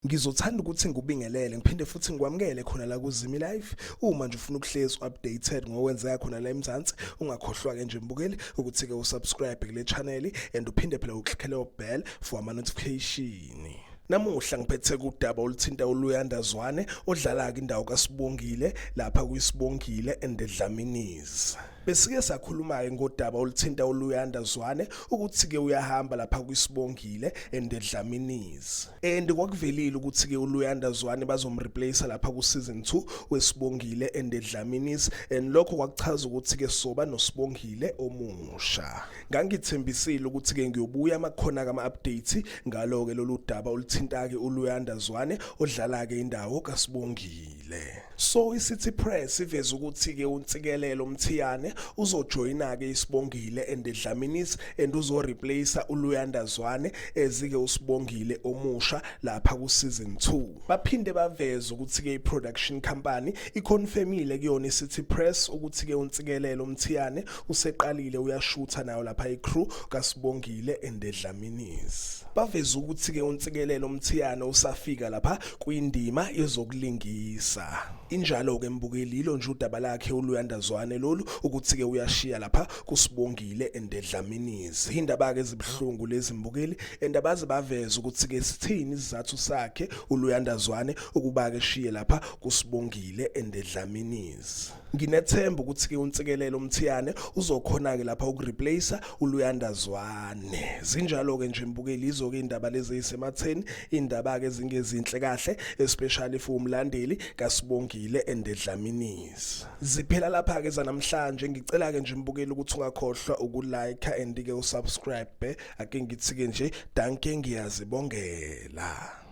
Ngizothanda ukuthi ngikubingelele ngiphinde futhi ngikwamukele khona la kuZimi Live. Uma nje ufuna ukuhlezi updated ngokwenzeka khona la eMzansi, ungakhohlwa ke nje mbukeli ukuthi ke usubscribe kule channel and uphinde phela uclick leyo bell for ama notification. Namuhla ngiphethe kudaba oluthinta uLuyanda Zwane odlala-ke indawo kaSibongile lapha kwiSibongile and the Dlaminis. Besike sakhuluma-ke ngodaba oluthinta uLuyanda Zwane ukuthi-ke uyahamba lapha kwiSibongile and the Dlaminis. And kwakuvelile ukuthi-ke uLuyanda Zwane bazomreplace lapha ku-season 2 weSibongile and the Dlaminis and lokho kwakuchaza ukuthi-ke soba noSibongile omusha. Ngangithembisile ukuthi-ke ngiyobuya makukhona-ke ama-updates ngalo-ke lolu daba oluthinta-ke uLuyanda Zwane odlala-ke indawo kaSibongile. So iCity Press iveza ukuthi-ke uNtsikelelo Mthiyane uzojoyina-ke iSibongile and the Dlaminis and uzoreplace uLuyanda Zwane ezike uSibongile omusha lapha ku-season 2. Baphinde baveza ukuthi-ke i-production company iconfirmile kuyona iCity Press ukuthi-ke uNtsikelelo Mthiyane useqalile uyashutha nayo lapha i-crew kaSibongile and the Dlaminis. Baveza ukuthi-ke uNtsikelelo Mthiyane usafika lapha kwindima yezokulingisa. Injalo-ke mbukeli yilo nje udaba lakhe uLuyanda Zwane lolu ukuthi-ke uyashiya lapha kuSibongile and the Dlaminis. Indaba-ke ezibuhlungu lezi mbukeli and abaze baveze ukuthi-ke sithini isizathu sakhe uLuyanda Zwane ukuba-ke shiye lapha kuSibongile and the Dlaminis. Nginethemba ukuthi-ke uNtsikelelo Mthiyane uzokhona-ke lapha ukureplace uLuyanda Zwane. Zinjalo-ke nje mbukeli izo-ke indaba lezi ezisematheni, indaba-ke ezingezinhle kahle especially for umlandeli kaSibongile and the Dlaminis. Ziphela lapha-ke zanamhlanje, ngicela-ke nje mbukeli ukuthi ungakhohlwa ukulike and-ke usubscribe. Ake ngithi-ke nje danke ngiyazibongela.